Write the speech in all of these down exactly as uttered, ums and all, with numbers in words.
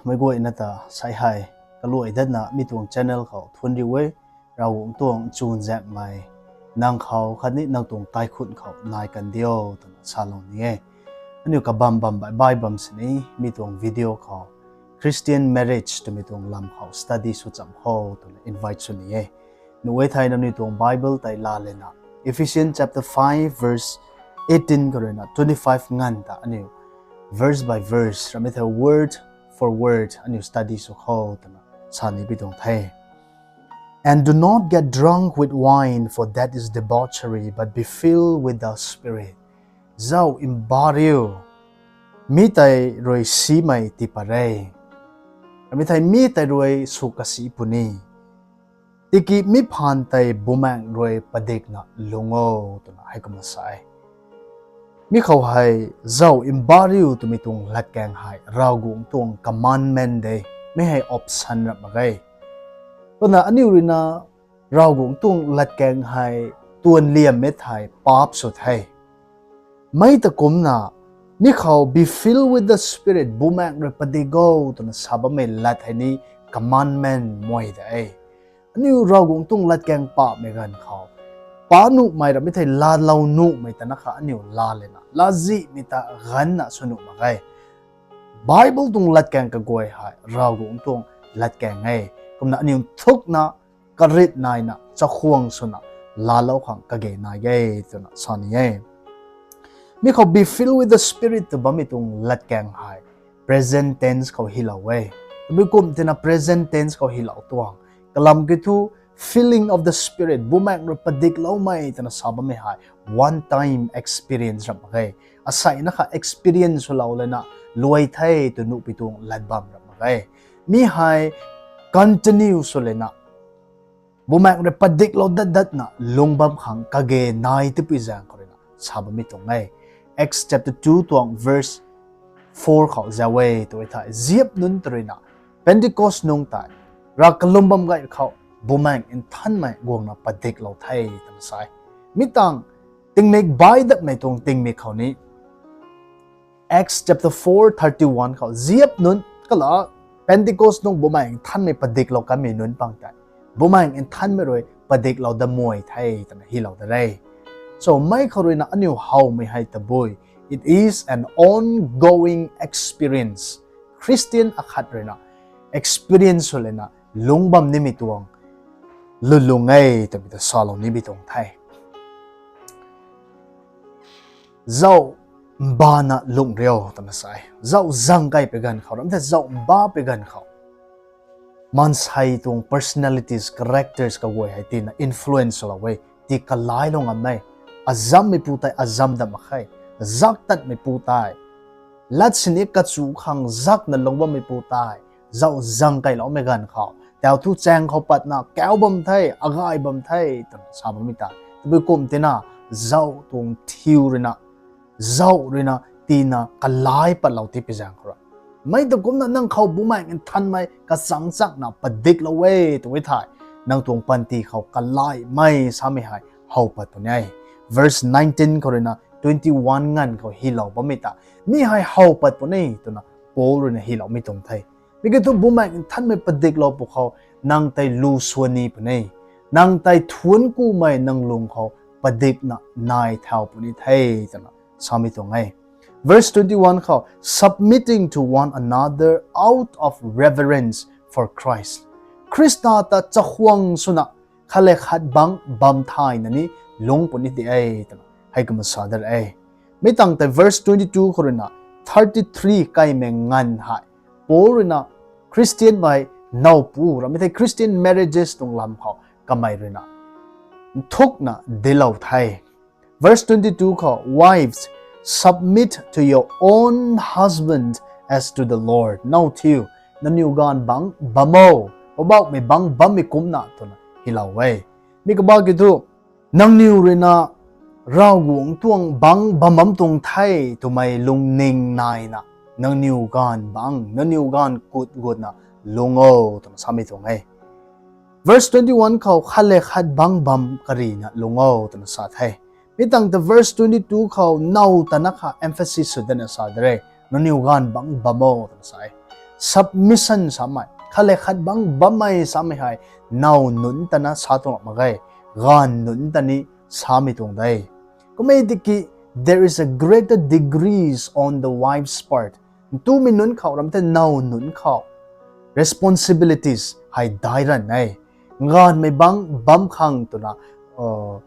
Meic guayna ta sai hei kaluai datna mi tuang channel khou thuanc riu e. Ravguangc tuang chuzaenghmei nang khou khatni nang tuang kaikhunc khou nai kan diu twna salou ni e. Aniu kabam bam baih baih bam sini mi tuang video khou Christian marriage twmei tuang lam khou study sw cham kho twna invite sw ni e. Nuh e thei nangniw tuang Bible tei laa lena Ephesians chapter five verse eighteen khou ruina twenty-five nganv ta aniu verse by verse ramei thei word for word aniu study sw kho twna sa ni pi tuang the. And do not get drunk with wine, for that is debauchery, but be filled with the Spirit. Zau mba riu, mi tei rui simei tii pat re. Ramei thei mi tei rui sw kasi puni. Tiki mi phaan tei bumaengc rui padikna lung o twna hei kumna sa e. Mi khou hei zau mba riu twmei tuang latkaeng hei Ravguangc tuang commandment de, mi hei option rap mak ge. Kumna aniu ruina Ravguangc tuang latkaeng hei tuan liammei thei paap sw the. Mei ta kumcna mi khou be filled with the Spirit, bumaengc rui padik o twna sa bammei lat hei ni commandment mei de. Aniu Ravguangc tuang latkaeng paapmei ganv khou, pa nuhmei ramei thei laalou nuhmei ta na kha aniu laa lena laazihmei ta ganvna sw nuh mak ge. Bible tuang latkaeng kaguay hei Ravguangc tuang latkaeng e. Kumna aniu nthukna karit naina chakhwang swna laalou khang kage nai e twna sa ni e. Mi khou be filled with the Spirit tw bammei tuang latkaeng hei present tense khou hylou e. Tabui kum tina present tense khou hylou tuang kalam kiu thu filling of the Spirit, bumaengc rui padikloumei twna sa bammei hei one time experience rap mak ge. Asei na kha experience swlou lana luai the tw nuh pi tuang lat bam rap mak ge. Mi hei continue sw lana bumaengc rui padiklou dat datna lung bam khang kage nai tipui zaeng khou ruina sa bammei tuang e. Acts chapter two tuang verse four khou zau e tw e thei, ziap nunc ta ruina Pentecost nung tei rav kalum bam gay khou Bumaengh Nthanmei guangna padiklou the twna sa e. Mi tangv tingmik baih datmei tuang tingmik khou ni Acts chapter four thirty-one khou ziap nunc kala Pentecost nung Bumaengh Nthanmei padiklou kanmei nunc pang tei Bumaengh Nthanmei rui padiklou dat muai the twna hylou da re. So mei khou ruina aniu howmei hei tabui, it is an ongoing experience. Christian akhat ruina experience sw lana lungc bam nimei tuang lulung e twmei ta salou nimei tuang the. Zauh mbana lungh riu twna sa e. Zauh zang kei pui ganv khou ramh the, zauh mba pui ganv khou maansei tuang personalities, characters kaguay hei tina influence lou e, ti kalailou ngammei. Azammeipu tei azam dat mak khe, zak tatmeipu tei lat sini kachu khang zakna lungc bammeipu tei zauh zang keiloumei ganv khou tau thu chaeng khou patna kau bam the, agay bam the twna sa bammei ta tabui kum tina zauh tuang thiu ruina zauh ruina tina kalai patlou ti pi zaeng khou ra. Mei ta kumna nang khou Bumaengh Nthanmei kachangc chakna padiklou e tw e thei, nang tuang panty khou kalaimei samei hei how pat puni e. Verse nineteen khou ruina twenty one nganv khou hylou bammei ta mi hei how pat puni twna Paul ruina hyloumei tuang the. Mi kiu thu Bumaengh Nthanmei padiklou pwkhou nang tei lu swan ni puni, nang tei thuanc kumei nang lung khou padikna nai thau puni the twna samei tuang e. Verse twenty one khou, submitting to one another out of reverence for Christ. Khrista ta chakhwang swna khat le khat bangc bam thayna ni lungc puni de e twna hei kumna sa da e. Mi tangv tei verse twenty two khou ruina thirty three kaimei nganv hei Paul ruina Christian mei nowpu ramei thei Christian marriages tuang lam khou kamei ruina nthukna dilou the. Verse twenty two khou, wives, submit to your own husband as to the Lord. Now thiu, nangniw gaanv bangc bam o, Poubauhmei bangc bammei kumcna twna hylou e. Mi kabah kiu thu, nangniw ruina Ravguangc tuang bangc bam bam tuang the twmei lungning naina nangniw gaanv bangc, nangniw gaanv kut gutna lungc o twna samei tuang e. Verse twenty one khou khat le khat bangc bam karina lungc o twna sa the. Mi tangv ta verse twenty two khou now ta na kha emphasis sw dana sa da re, nangniw gaanv bangc bam o twna sa e. Submission samei, khat le khat bang bammei samei hei, now nunc ta na sa tuang mak ge, gaanv nunc ta ni samei tuang de. Kum e tiki, there is a greater degrees on the wife's part. Ntumei nunc khou ram the now nunc khou responsibilities hei dai ran e. Gaanvmei bang bam khang twna, uh,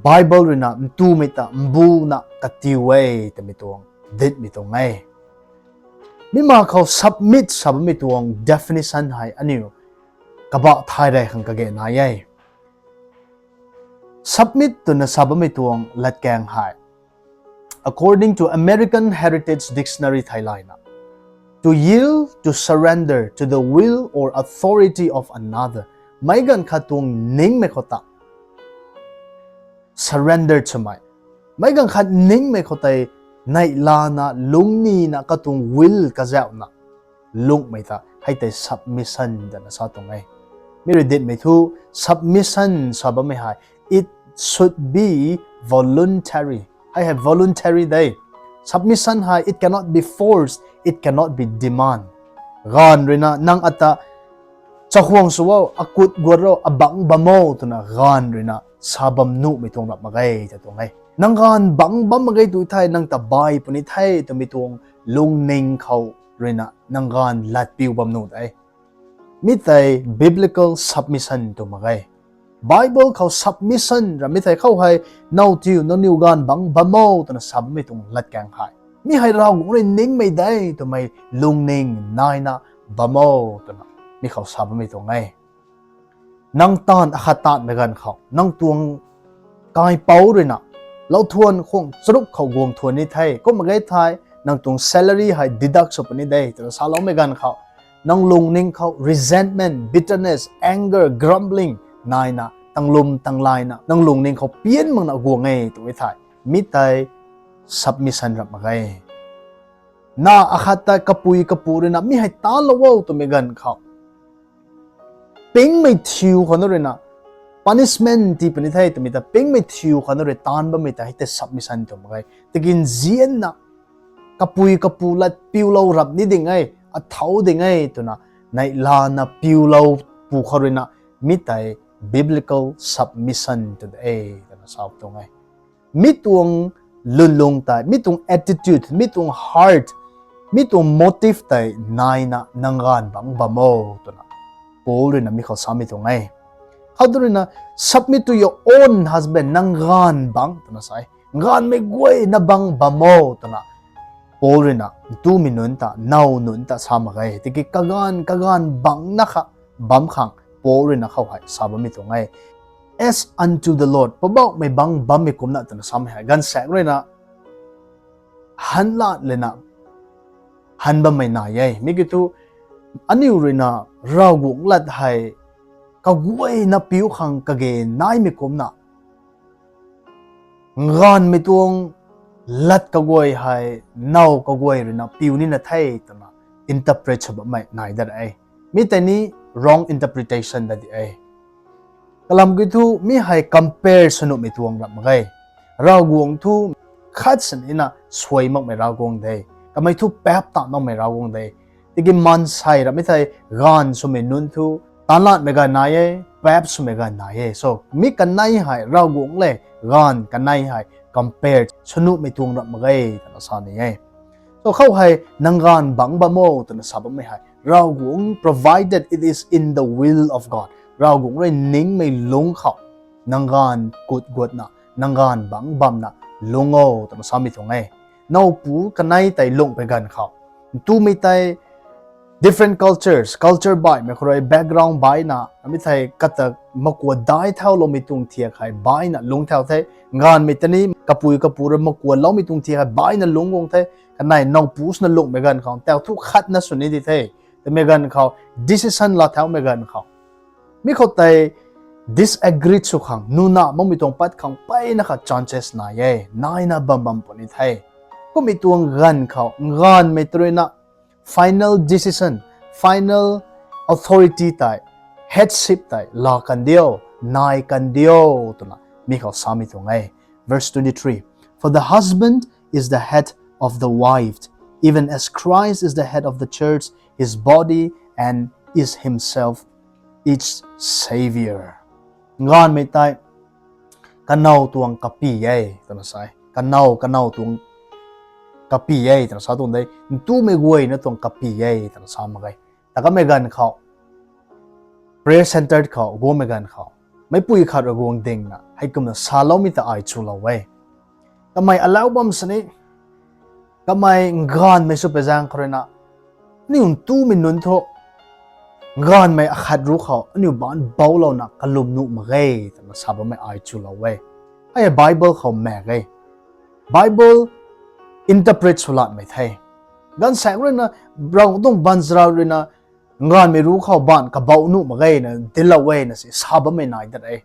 Bible ruina ntumei ta mbuna katiu e twmei tuang ditmei tuang e. Mi ma khou submit sa bammei tuang definition hei aniu kabah thay rey khang kage nai e. Submit twna sa bammei tuang latkaeng hei, according to American Heritage Dictionary theilayna, to yield, to surrender to the will or authority of another. Meic ganv khat tuang ningmei khou ta surrender swmei, meic ganv khat ningmei khou tei neihlana, lungnina, katuang will kazauhna lungmei ta hei tei submission twna sa tuang e. Mi rui ditmei thu, submission sa bammei hei, it should be voluntary. Hei hei voluntary de. Submission hei, it cannot be forced, it cannot be demand. Gaanv ruina nang ata chakhwang sw o, akut guat ro, abang bam o twna gaanv ruina sa bam nuhmei tuang rap mak ge ta tuang e. Nang gaanv bang bam mak ge tu thei, nang ta bai puni the twmei tuang lungning khou ruina nang gaanv lat piu bam nuh de. Mi tei biblical submission tw mak ge. Bible khou submission ra mi thei khou hei, now tiu, nangniw gaanv bang bam o twna sa bammei tuang latkaeng hei, mi hei Ravguangc rui ningmei de twmei lungning naina bam o twna mi khou sa bammei tuang e. Nang taanv akhat taanvmei ganv khou, nang tuang kaipouc ruina, lou thuan khwang charuk khou guang thuan ni the, kum mak ge thei, nang tuang salary hei deduct sw puni de twna saloumei ganv khou, nang lungning khou resentment, bitterness, anger, grumbling naina, tanglum tanglayna, nang lungning khou pian makna guang e tw e thei, mi tei submission rap mak ge. Na akhat ta kapui kapu ruina mi hei taanclou o twmei ganv khou, pingmei thiu khou na ruina punishment tii puni the twmei ta, pingmei thiu khou na rui taanc bammei ta hei tei submission tw mak ge. Tiki nzianna, kapui kapu lat piulou rap ni ding e, athau ding e twna neihlana piulou pu khou ruina, mi tei biblical submission tw de twna sa tuang e. Mi tuang lwnlung tei, mi tuang attitude, mi tuang heart, mi tuang motive tei naina nang gaanv bang bam o twna Paul ruina mi khou samei tuang e. Khou tu ruina, submit to your own husband, nang gaanv bang twna sa e. Gaanvmei guayna bang bam o twna Paul ruina ntumei nunc ta, now nunc ta sa mak ge. Tiki kagaanv, kagaanv bangna kha bam khang Paul ruina khou hei sa bammei tuang e. As unto the Lord, Poubauhmei bang bammei kumcna twna samei hei, gaanvsaekc ruina han lat lana han bammei nai e. Mi kiu thu, aniu ruina Ravguangc lat hei kaguayna piu khang kage naimei kumcna, gaanvmei tuang lat kaguay hei now kaguay ruina piu nina the twna interpret sw bammei nai dat e. Mi tei ni wrong interpretation dat di e. Kalam kiu thu mi hei compare sw nuhmei tuang rap mak ge. Ravguangc thu khat sinina suai makmei Ravguangc de. Kamei thu paap ta makmei Ravguangc de. Tiki maansei rap mi thei, gaanv swmei nunc thu taanc latmei ganv nai e, paap swmei ganv nai e. So mi kanei hei Ravguangc le gaanv kanei hei compare sw nuhmei tuang rap mak ge twna sa ni e. So khou hei nang gaanv bang bam o twna sa bammei hei, Ravguangc, provided it is in the will of God, Ravguangc rui ningmei lungc khou nang gaanv kut guatna, nang gaanv bang bamna lungc o twna samei tuang e. Nowpu kanei tei lunghpui ganv khou, ntumei tei different cultures, culture baihmei khou rui, background baihna, ami thei kata makua dai thauloumei tuang thiak hei baihna lungc thau the. Gaanvmei ta ni kapui kapu rui makualoumei tuang thiak hei baihna lungc guang the. Kanei nowpu swna lunghmei ganv khou tau thu khatna sw ni di the. Twmei ganv khou, decision laa thaumei ganv khou, mi khou tei disagree sw khang, nuna makmei tuang pat khang mpeyna kha chances nai e, naina bam bam puni the. Kummei tuang ganv khou gaanvmei ta ruina final decision, final authority tei, headship tei laa kan diu, nai kan diu twna mi khou samei tuang e. Verse twenty-three, For the husband is the head of the wife, even as Christ is the head of the church, his body and is himself its Savior. Nganvmei tei kanow tuang kapy e twna sa e. Kanow, kanow tuang kapy e twna sa tuang de. Ntumei guayna tuang kapy e twna sa mak ge. Ta kamei ganv khou, prayer centre khou guangmei ganv khou, meicpui khat rui guang dingna heikumna saloumei ta ai chulou e. Kamei alau bam sini, kamei nganvmei sw pei zaeng khou ruina, aniu ntumei nunc thu nganvmei akhat ruc khou aniu baanc bouclouna kalwm nuh mak ge twna sa bammei ai chulou e. Hei Bible khou mak ge. Bible interpret sw latmei the. Gaanvsaekc ruina, Ravguangc tuang baanchara ruina, nganvmei ruc khou baanc kabouc nuh mak ge na dinclou e na si sa bammei nai dat e.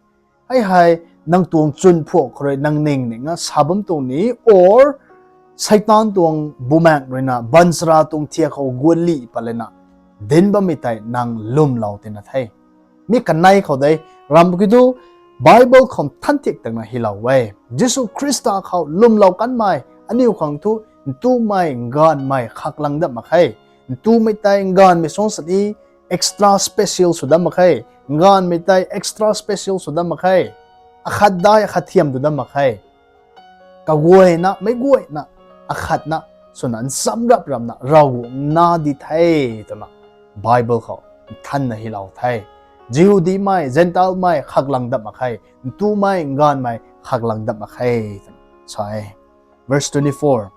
Hei hei, nang tuang chwn phuak khou rui nang ning ning a sa bam tuang ni, or Seitaan tuang bumaengc ruina baanchara tuang thiak khou gualih pat lana dinc bammei tei nang lwmlou tina the. Mi kanei khou de, ram kiu thu, Bible khou nthan tik takna hylou e. Jisu Khrista khou lwmlou kanmei, aniu khang thu, ntumei, nganvmei khaklang dat mak khe. Ntumei tei nganvmei suang sini extra special sw dat mak khe. Nganvmei tei extra special sw dat mak khe. Akhat dai akhat thiam tu dat mak khe. Kaguayna, meic guayna, akhatna, swna ncham rap ramna Ravguangc na di the twna Bible khou nthanna hylou the. Jihudimei, Gentilemei khaklang dat mak khe, ntumei, nganvmei khaklang dat mak khe twna sa e. Verse twenty-four.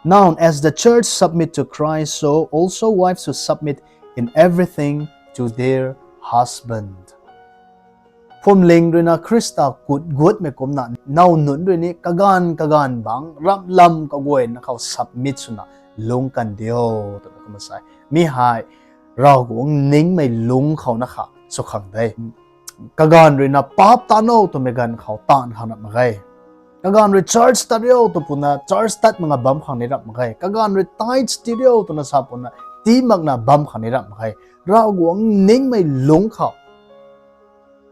Now, as the church submit to Christ, so also wives should submit in everything to their husband. Phuamling ruina Khrista kut guatmei kumcna, now nunc rui ni kaganv kaganv bangc ramlam kaguayna khou submit swna lungc kan diu, twna kumna sa e. Mi hei, Ravguangc ningmei lungc khou na kha sw khang de. Kaganv ruina paap tat no twmei ganv khou taanv khang rap mak ge. Kaganv rui church tat riu tw puna church tat mak nga bam khang ni rap mak ge. Kaganv rui tithes tii riu twna sa puna tii makna bam khang ni rap mak ge. Ravguangc ningmei lungc khou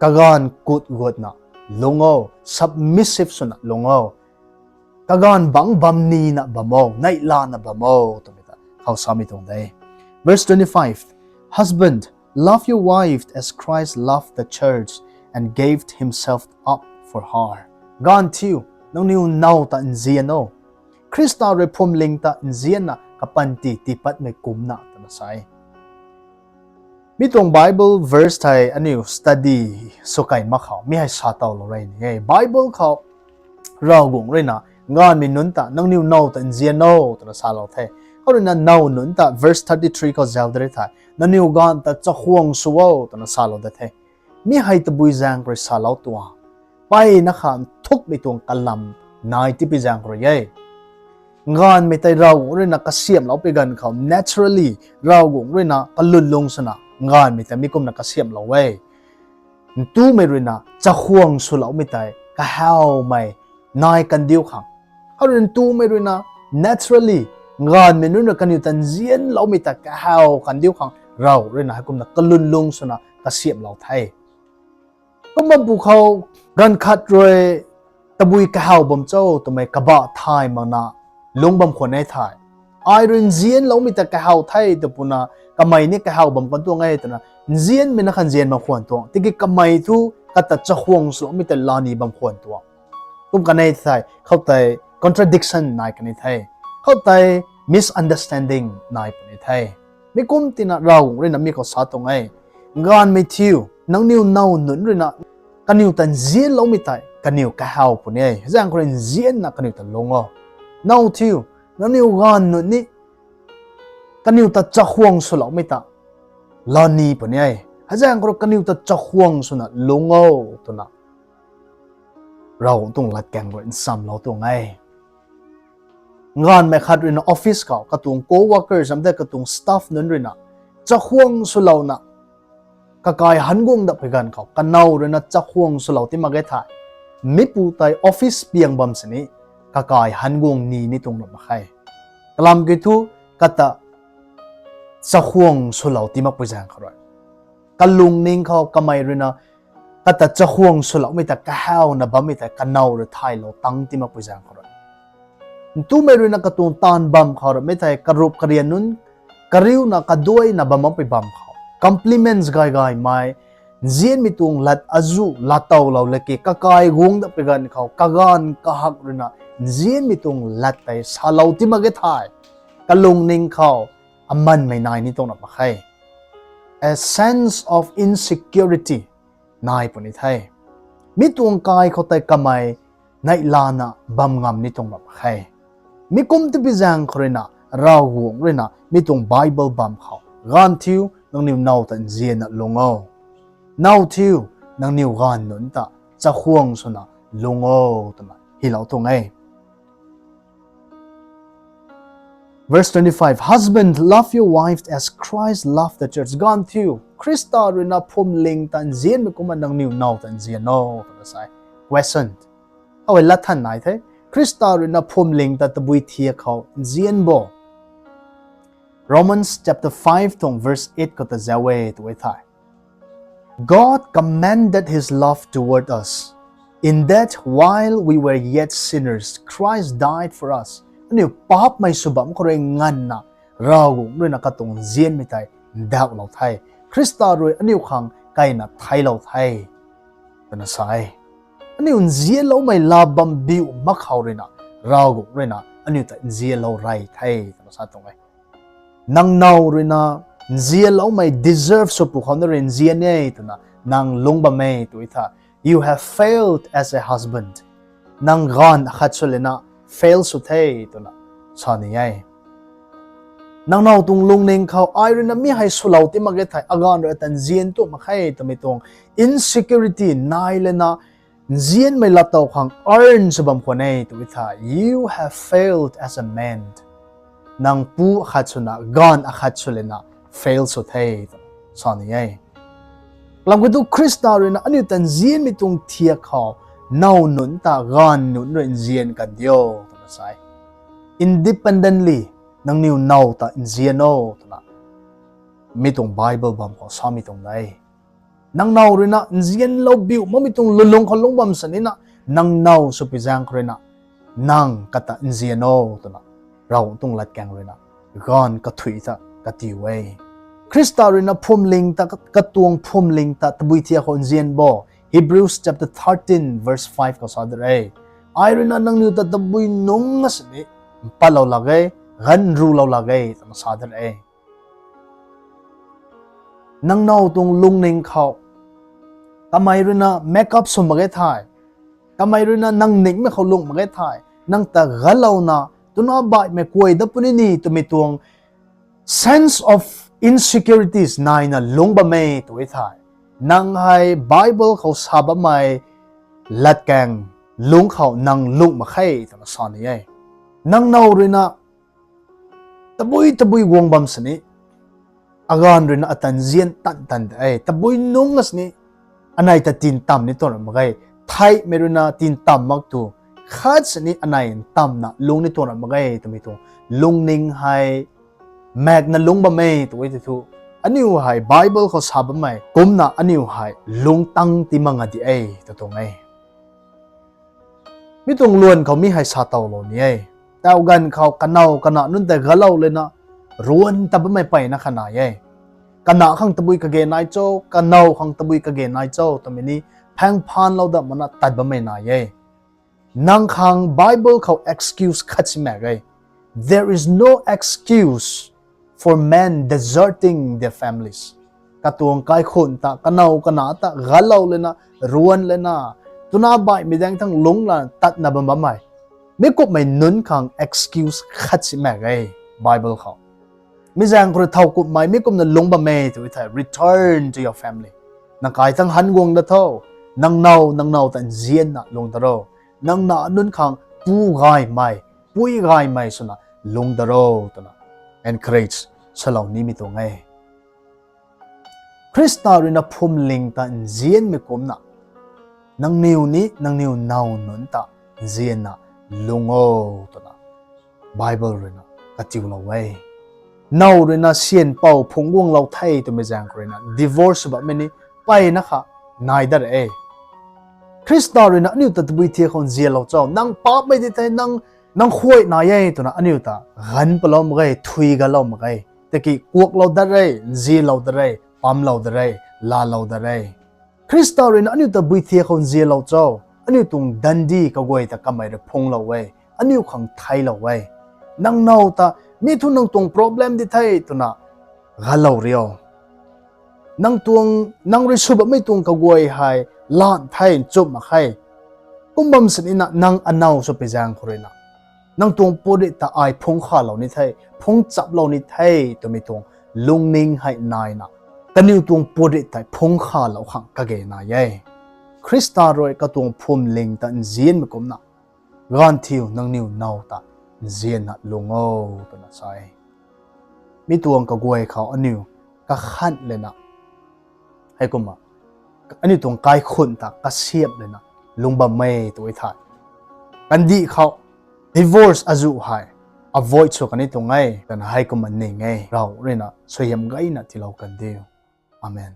kaganv kut guatna lungc o, submissive swna lungc o. Kaganv bangc bam nina bam o, neihlana bam o twmei ta khou samei tuang de. Verse twenty-five. Husband, love your wife as Christ loved the church and gave himself up for her. Gaanv thiu, nangniw now ta nzian o, Khrista rui phuamling ta nzianna kapanty tiipatmei kumcna, twna sa e. Mi tuang Bible verse thei aniu study sw kei mak khou mi hei sa towlou rey ni e. Bible khou Ravguangc ruina nganvmei nunc ta nangniw now ta nzian o twna salou the. Khou ruina now nunc ta verse thirty-three khou zauc de rei thei, nangniw gaanv ta chakhwang sw o twna salou de the. Mi hei tabui zaeng rui salou tuang, mpeyna kha nthukmei tuang kalam nai tipui zaeng rui e. Nganvmei tei Ravguangc ruina kasiamhlou pui ganv khou naturally Ravguangc ruina kalwnlung swna nganvmei tei mi kumna kasiamhlou e. Ntumei ruina chakhwang swloumei tei kahawmei nai kandiu khang, khou rui ntumei ruina naturally nganvmei nunc rui kaniw ta nzianloumei ta kahaw kandiu khang Rav ruina heikumna kalwnlung swna kasiamhlou the. Kum bam pwkhou ganv khat rui tabui kahaw bam cho twmei kabah thay makna lungc bam khwan e thei, ai rui nzianloumei ta kahaw the tw puna kamei ni kahaw bam khwan tuang e twna nzianmei na kha nzian bam khwan tuang. Tiki kamei thu kata chakhwang swloumei ta lani bam khwan tuang. Kum kanei thei khoutei contradiction nai kani the, khoutei misunderstanding nai puni the. Mi kum tina Ravguangc ruina mi khou sa tuang e, nganvmei thiu, nangniw now nunc ruina kaniw ta nzianloumei tei kaniw kahaw puni e. Zaeng khou rui nzianna kaniw ta lung o. Now thiu, nangniw gaanv nunc ni kaniw ta chakhwang swloumei ta lani puni e. Heizaeng khou rui kaniw ta chakhwang swna lung o twna Ravguangc tuang latkaeng rui nchamlou tuang e. Nganvmei khat ruina office khou katuang co-workers am tei katuang staff nunc ruina chakhwang swlouna kakai han guang dat pui ganv khou kanow ruina chakhwang swlou ti mak e thei, mipu tei office piang bam sini kakai han guang ni ni tuang ram mak khe. Kalam kiu thu kata chakhwang swlou ti makpui zaeng khou rui, kalungning khou kamei ruina kata chakhwang swloumei ta kahawna bammei tei kanow rui thaylou tang ti makpui zaeng khou rui, ntumei ruina katuang taanv bam khou ramei thei karup karian nunc kariuna kaduaina bam makpui bam khou, compliments gay gaymei, nzianmei tuang lat azuh laatowlou laki kakai guang dat pui ganv khou, kaganv kahak ruina nzianmei tuang lat tei salou ti mak ge thei, kalungning khou amanmei nai ni tuang rap mak khe. A sense of insecurity nai puni the. Mi tuang kai khou tei kamei neihlana bam ngam ni tuang rap mak khe. Mi kum tabui zaeng khou ruina, Ravguangc ruina mi tuang Bible bam khou, Ganv thiu, nangniw now ta nzianna lung o. Now thiu, nangniw ganv nunc ta chakhwang swna lung o, twna hylou tuang e. Verse twenty-five, Husband, love your wife as Christ loved the church. Ganv thiu, Khrista ruina phuamling ta nzianmei kumna nangniw now ta nzian o, twna sa e. Question. Hei lat than nai the. Khrista ruina phuamling ta tabui thiak khou nzian bo? Romans chapter five tuang verse eight khou ta zauc e tw e the. God commended his love toward us, in that while we were yet sinners, Christ died for us. Aniu paapcmei sw bam khou rui nganvna, Ravguangc ruina katuang nzianmei tei ndauhlou the. Khrista rui aniu khang kaina theilou the, twna sa e. Aniu nzianloumei laa bam biu mak khou ruina, Ravguangc ruina aniu ta nzianlou rey the, twna sa tuang e. Nang now ruina nzianloumei deserve sw pwkhou na rui nzian e twna nang lungc bam e tw e the. You have failed as a husband. Nang ganv akhat sw lana fail sw the twna sa ni e. Nang now tuang lungning khou ai ruina mi hei swlou ti mak ge thei, aganv rui ata nzian tu mak khe twmei tuang insecurity nai lana, nzianmei laatow khang earn sw bam khwan e tw e the. You have failed as a man. Nang pu akhat swna, ganv akhat sw lana fail sw the twna sa ni e. Lam khou tu Khrista ruina aniu ta nzianmei tuang thiak khou, now nunc ta ganv nunc rui nzian kan dio twna sa e. Independently, nangniw now ta nzian o twna mi tuang Bible bam khou samei tuang de. Nang now ruina nzianlou biu makmei tuang lulung khou lungc bam sini na, nang now swpui zaeng khou ruina, nang kata nzian o twna, Ravguangc tuang latkaeng ruina, ganv kathuic ta katiu e. Khrista ruina phuamling ta, katuang phuamling ta tabui thiak khou nzian bo? Hebrews chapter thirteen verse five khou sa de re. Ai ruina nangniw ta tabui nungc na sini, mpatlou lak e, ganv rulou lak e twna sa de re. Nang now tuang lungning khou, kamei ruina make up sw mak ge thei, kamei ruina nang ningmei khou lungh mak ge thei, nang ta galouna, twna baihmei kuay dat puni ni twmei tuang sense of insecurities naina lungc bam e tw e thei, nang hei Bible khou sa bammei latkaeng lungc khou nang lungh mak khe twna sa ni e. Nang now ruina tabui tabui guang bam sini, aganv ruina ata nzian tan tan de, tabui nungc na sini, anei ta tintam ni tuang ra mak ge, theihmei ruina tintam mak tu, khat sini anei ntamna lungc ni tuang ra mak ge twmei tuang lungning hei makna lungc bam e tw e tei thu, aniu hei Bible khou sa bammei kumna aniu hei lungc tang ti mak nga di e tw tuang e. Mi tuang luan khou mi hei sa towlou ni e. Tau ganv khou kanow kana nunc tei galou lana, ruan ta bammei mpeyna kha nai e. Kana khang tabui kage nai cho, kanow khang tabui kage nai cho twmei ni, phaeng phaanlou dat makna tat bammei nai e. Nang khang Bible khou excuse khat si mak e. There is no excuse for men deserting their families. Katuang kaikhunh ta, kanow kana ta galou lana, ruan lana, twna baihmei daeng thang lungc lana tatna bam bammei, mi kumhmei nunc khang excuse khat si mak e Bible khou. Mi zaeng khou rui thow kumhmei mi kumna lungc bam e tw e thei, return to your family. Nang kai thang han guang da tho, nang now, nang now ta nzianna lungc da ro. Nang na nunc khang pu gaymei, pui gaymei swna lungc da ro twna encourage salou nimei tuang e. Khrista ruina phuamling ta nzianmei kumna, nangniw ni nangniw now nunc ta nzianna lungc o twna Bible ruina katiulou e. Now ruina syan pou phungc guanglou the twmei zaeng khou ruina divorce bammei ni mpeyna kha nai dat e. Khrista ruina aniu ta tabui thiak khou nzianlou cho, nang paapmei di the, nang, nang khuay nai e twna aniu ta ganv palou mak ge, thui galou mak ge. Tiki kuaklou dat re, nzianlou dat re, pamlou dat re, laalou dat re. Khrista ruina aniu ta bui thiak khou nzianlou cho, aniu tuang dandi kaguay ta kamei rui phungclou e, aniu khang theilou e. Nang now ta, mi thu nang tuang problem di the twna galou rio. Nang tuang, nang rui sw bammei tuang kaguay hei, lan the, nchumh mak khe. Kum bam sini na nang anow sw pi zaeng khou ruina, nang tuang puatrit ta ai phungc khalou ni the, phungc chaplou ni the twmei tuang lungning hei naina, kaniw tuang puatrit tei phungc khalou khang kage nai e. Khrista rui katuang phwamling ta nzianmei kumna, gaanv thiu nangniw now ta nzianna lung o twna sa e. Mi tuang kaguay khou aniu kakhan lana, heikumna, aniu tuang kaikhunh ta kasiamh lana lung bam e tw e the. Kandih khou divorce azuh hei avoid sw kan e tuang e twna heikumna ning e. Rav ruina suaihiam gayna tiilou kan diu. Amen.